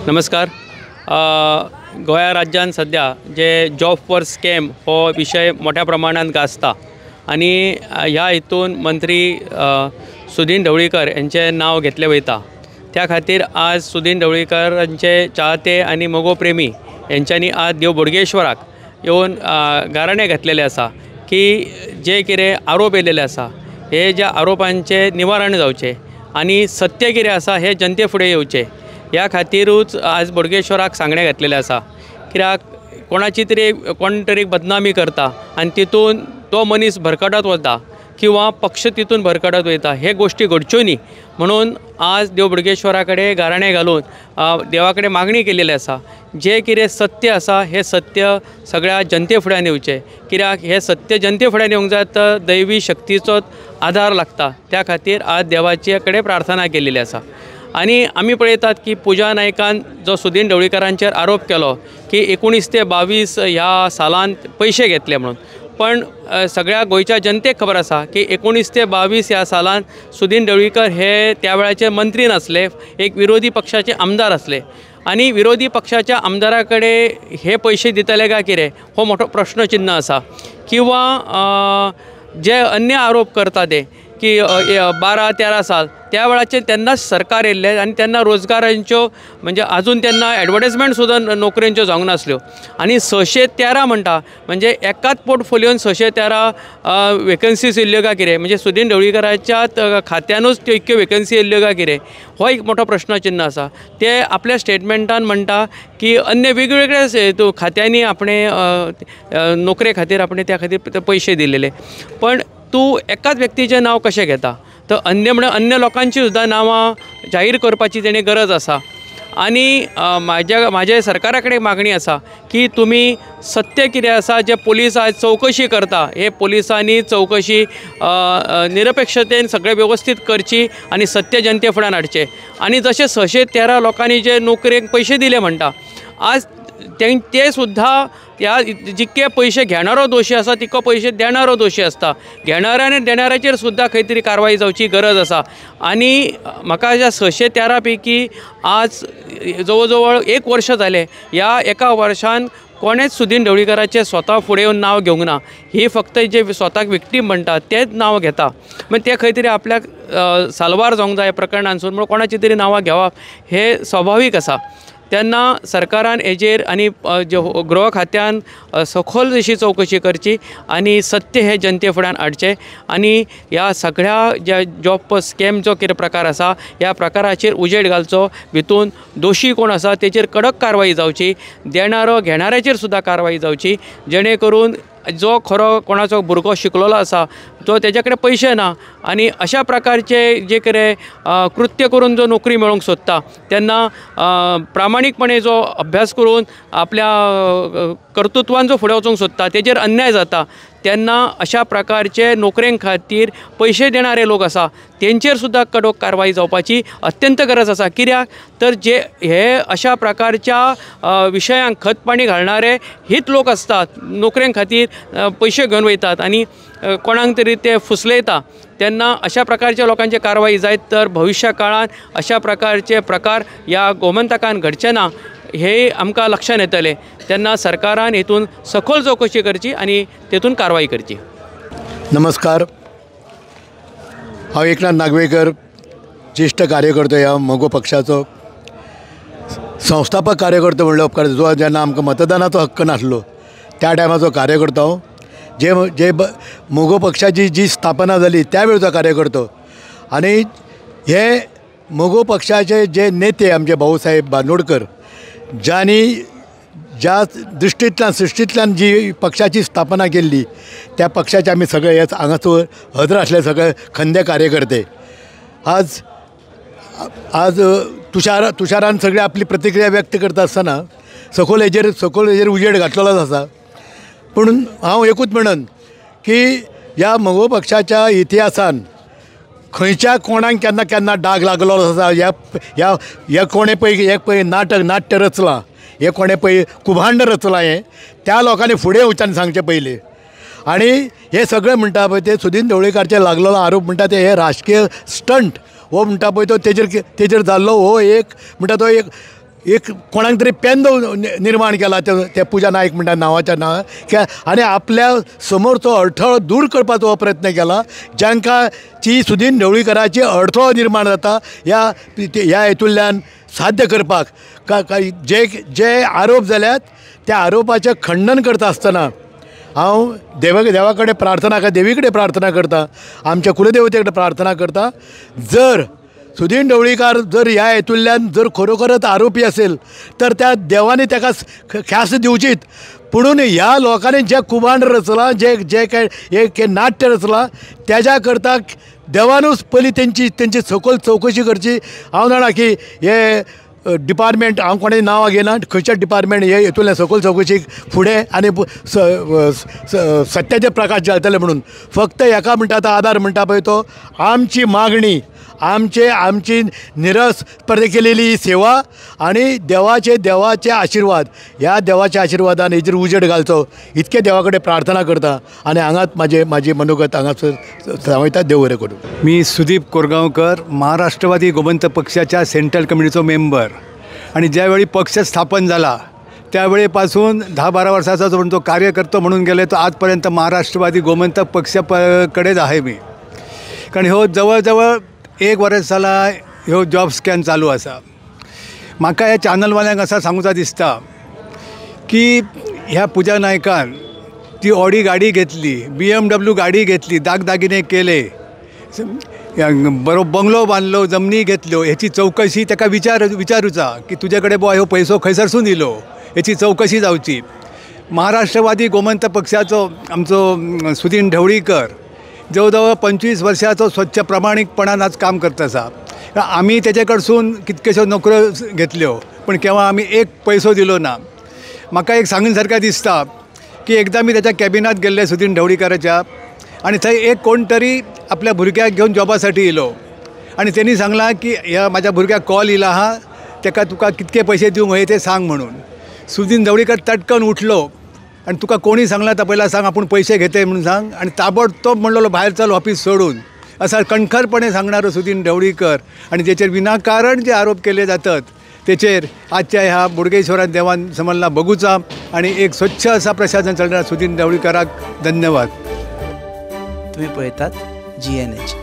नमस्कार. गोंया राज्यान सध्या जे जॉब फॉर स्कॅम हो विशय मोठ्या प्रमाणात गाजता आनी ह्या हितून मंत्री सुदीन ढवळीकर हेंचें नांव घेतलें वयता. त्या खातीर आज सुदीन ढवळीकरांचे चाहते आनी मगो प्रेमी हेंच्यांनी आज देव बोडगेश्वराक येवन गाराणें घातलेलें आसा की जे कितें आरोप येयलेले आसा हे ज्या आरोपांचें निवारण जावचें आनी सत्य कितें आसा हें जनते फुडें येवचें. ह्या खातीरूच आज बोडगेश्वराक सांगणें घातलेलें आसा. कित्याक कोणाची तरी कोण तरी बदनामी करता आनी तितून तो मनीस भरकटत वता किंवा पक्ष तितून भरकटत वयता. हे गोश्टी घडच्यो न्ही म्हणून आज देव बोडगेश्वरा कडेन गाराणें घालून देवा कडेन मागणी केलेली आसा. जें कितें सत्य आसा हें सत्य सगळ्या जनते फुड्यान येवचें. कित्याक हें सत्य जनते फुड्यान येवंक जाय तर दैवी शक्तीचो आदार लागता. त्या खातीर आज देवाचे कडेन प्रार्थना केलेली आसा. आनी आमी पळयतात की पुजा नायकान जो सुदीन ढवळीकरांचेर आरोप केलो की 19 ते 22 ह्या सालांत पयशे घेतले म्हणून, पण सगळ्या गोंयच्या जनतेक खबर आसा की 19 ते 22 ह्या सालांत सुदीन ढवळीकर हे त्या वेळाचे मंत्री नासले, एक विरोधी पक्षाचे आमदार आसले आनी विरोधी पक्षाच्या आमदारा कडेन हे पयशे दितले काय कितें हो मोठो प्रश्नचिन्ह आसा. किंवा जे अन्य आरोप करता ते की 12-13 साल त्या वेळाचेर तेन्नाच सरकार येयल्लें आनी तेन्ना रोजगारांच्यो म्हणजे आजून तेन्ना एडवर्टायजमेंट सुद्दां नोकऱ्यांच्यो जावंक नासल्यो आनी 613 म्हणटा म्हणजे एकाच पोर्टफोलियोन 613 वेकन्सीज येयल्ल्यो काय कितें, म्हणजे सुदीन ढवळीकराच्या खात्यानूच त्यो इतक्यो वेकन्सी येयल्ल्यो काय कितें हो एक मोठो प्रश्नचिन्ह आसा. ते आपल्या स्टेटमेंटान म्हणटा की अन्य वेगवेगळ्या खात्यांनी आपणें नोकरे खातीर आपणें त्या खातीर पयशे दिलेले, पण तूं एकाच व्यक्तीचें नांव कशें घेता? तर अन्य म्हणल्यार अन्य लोकांची सुद्दां नांवां जाहीर करपाची तेणी गरज आसा. आनी म्हाज्या सरकारा कडेन मागणी आसा की तुमी सत्य कितें आसा जे पुलीस आयज चवकशी करता हे पुलिसांनी चवकशी निरपेक्षतेन सगळें वेवस्थीत करची आनी सत्य जनते फुड्यान हाडचें. आनी जशें 613 लोकांनी जे नोकरेक पयशे दिले म्हणटा आज ते सुद्दां ह्या जितके पयशे घेणारो दोशी आसा तितको पयशे देणारो दोशी आसता. घेणाऱ्या आनी देणाऱ्याचेर सुद्दां खंय तरी कारवाय जावची गरज आसा. आनी म्हाका ह्या 613 पैकी आज जवळ जवळ 1 वर्ष जालें, ह्या एका वर्सान कोणेच सुदीन ढवळीकराचें स्वता फुडें येवन नांव घेवंक ना. ही फक्त जे स्वताक विक्टीम म्हणटा तेंच नांव घेता, मागीर तें खंय तरी आपल्याक साल्वार जावंक जाय प्रकरणांसून म्हणून कोणाची तरी नांवां घेवप हें स्वाभावीक आसा. तेन्ना सरकारान हेजेर आनी गृह खात्यान सखोल अशी चवकशी करची आनी सत्य हें जनते फुड्यान हाडचें आनी ह्या सगळ्या ज्या जॉब स्कॅम जो कितें प्रकार आसा ह्या प्रकाराचेर उजेड घालचो. भितून दोशी कोण आसा तेचेर कडक कारवाय जावची, देणारो घेणाऱ्याचेर सुद्दां कारवाय जावची, जेणे करून जो खरो कोणाचो भुरगो शिकलेलो आसा तो तेज्या कडेन पयशे ना आनी अशा प्रकारचे जे कितें कृत्य करून जो नोकरी मेळोवंक सोदता तेन्ना प्रामाणीकपणे जो अभ्यास करून आपल्या कर्तृत्वान जो फुडें वचूंक सोदता तेजेर अन्याय जाता. तेन्ना अशा प्रकारचे नोकरे खातीर पयशे देणारे लोक आसा तेंचेर सुद्दां कडक कारवाय जावपाची अत्यंत गरज आसा. कित्याक तर जे हे अशा प्रकारच्या विशयांक खतपाणी घालणारे हीच लोक आसतात, नोकरे खातीर पयशे घेवन वयतात आनी कोणाक तरी ते फुसलयता. तेन्ना अशा प्रकारच्या लोकांची कारवाय जायत तर भविश्य काळांत अशा प्रकारचे प्रकार ह्या गोमंतकान घडचे ना हे आमकां लक्षांत येतलें. तेन्ना सरकारान हेतून सखोल चवकशी करची आनी तेतून कारवाय करची. नमस्कार, हांव एकनाथ नागवेकर, ज्येश्ठ कार्यकर्तो ह्या मगो पक्षाचो, संस्थापक कार्यकर्तो म्हणल्यार उपकार. जो जेन्ना आमकां मतदानाचो हक्क नासलो त्या टायमाचो कार्यकर्तो हांव. जे जे मगो पक्षाची जी स्थापना जाली त्या वेळचो कार्यकर्तो. आनी हे मगो पक्षाचे जे नेते आमचे भाऊसाहेब बांदोडकर ज्यांनी ज्या दृश्टींतल्यान सृश्टींतल्यान जी पक्षाची स्थापना केल्ली त्या पक्षाचे आमी सगळे हांगासर हजर आसले सगळे खंदे कार्यकर्ते. आज आज तुषारान सगळे आपली प्रतिक्रिया व्यक्त करता आसतना सखोल हेजेर उजेड घातलेलोच आसा. पूण हांव एकूच म्हणन की ह्या मगो पक्षाच्या इतिहासान खंयच्या कोणाक केन्ना केन्ना डाग लागलो आसा. ह्या ह्या ह्या कोणें पळय एक पळय नाट्य रचलां, हे कोणें पळय कुभांड रचलां, हें त्या लोकांनी फुडें वचून सांगचें पयलीं. आनी हे सगळें म्हणटा पळय ते सुदीन ढवळीकारचेर लागलेलो आरोप म्हणटा ते हे राजकीय स्टंट हो म्हणटा पळय तो तेजेर जाल्लो हो एक म्हणटा तो एक एक कोणाक तरी पेंदो निर्माण केला ते पुजा नायक म्हणटा नांवाच्या नांव आनी आपल्या समोरचो अडथळो दूर करपाचो हो प्रयत्न केला जांकां ची सुदीन ढवळीकराची अडथळो निर्माण जाता ह्या ह्या हेतूंतल्यान साध्य करपाक जे जे आरोप जाल्यात त्या आरोपाचें खंडन करता आसतना हांव देवा कडेन प्रार्थना करता, देवी कडेन प्रार्थना करता, आमच्या कुलदेवते कडेन प्रार्थना करता। जर सुदीन ढवळीकार जर ह्या हेतूंतल्यान जर खरोखरच आरोपी असेल तर त्या देवाने ताका ख्यास्त दिवचीच, पुणून ह्या लोकांनी जे कुभांड रचलां, जे जे काय एक नाट्य रचलां त्याच्या करता देवानूच पयलीं तेंची तेंची सखोल चवकशी करची। हांव जाणा की हे डिपार्टमेंट हांव कोणाचें नांवां घेना, खंयच्या डिपार्टमेंट हे हेतूंतल्यान सखोल चवकशी फुडें आनी सत्याचे प्रकाश घालतले म्हणून फक्त हेका म्हणटा आतां आदार म्हणटा पळय तो आमची मागणी, आमचे आमची निरस परत केलेली सेवा आनी देवाचे देवाचे आशिर्वाद, ह्या देवाच्या आशिर्वादान हेजेर उजेड घालचो इतके देवा कडेन प्रार्थना करता आनी हांगाच म्हाजे म्हाजी मनोगत हांगासर सांगता। देव बरें करूं। मी सुदीप कोरगांवकर, महाराष्ट्रवादी गोमंतक पक्षाच्या सेंट्रल कमिटीचो मेंबर आणि ज्यावेळी पक्ष स्थापन झाला त्यावेळेपासून 10-12 वर्षाचा जो तो कार्यकर्ता म्हणून गेले तो आजपर्यंत महाराष्ट्रवादी गोमंतक पक्षाकडेच आहे मी, कारण हो जवळजवळ एक वर्स जाला ह्यो जॉब स्कॅम चालू आसा। म्हाका ह्या चॅनलवाल्यांक असा सांगूचा दिसता की ह्या पुजा नायकान ती ऑडी गाडी घेतली, BMW गाडी घेतली, दागदागिने केले, बरो बंगलो बांदलो, जमनी घेतल्यो, हेची चवकशी ताका विचारूचा की तुजे कडेन बुवा ह्यो पयसो खंयसरसून येयलो, हेची चवकशी जावची। महाराष्ट्रवादी गोमंतक पक्षाचो आमचो सुदीन ढवळीकर जवळ जवळ 25 वर्षाचो स्वच्छ प्रामाणिकपणान आज काम करता आसा। आमी तेजे कडसून कितक्योश्यो नोकऱ्यो घेतल्यो पण केव्हा आमी एक पयसो दिलो ना। म्हाका एक सांगून सारकें दिसता की एकदां मी त्याच्या कॅबिनात गेल्ले सुदीन ढवळीकराच्या आनी थंय एक कोण तरी आपल्या भुरग्याक घेवन जॉबासाठी येयलो आनी तेणी सांगलां की ह्या म्हाज्या भुरग्याक कॉल येयला आहा, तेका तुका कितके पयशे दिवंक व्हये ते सांग म्हणून। सुदीन ढवळीकर तटकन उठलो आनी तुका कोणी सांगलां तर पयला सांग, आपूण पयशे घेते म्हणून सांग, आनी ताबडतोब म्हणलेलो भायर चल ऑफीस सोडून, असा कणखरपणे सांगणारो सुदीन ढवळीकर आनी जेचेर विनाकारण जे आरोप केले जातात तेचेर आजच्या ह्या बोडगेश्वरान देवान समजला बघूचा आनी एक स्वच्छ असा प्रशासन चलणारा सुदीन ढवळीकराक धन्यवाद। तुम्ही पळयतात GNH।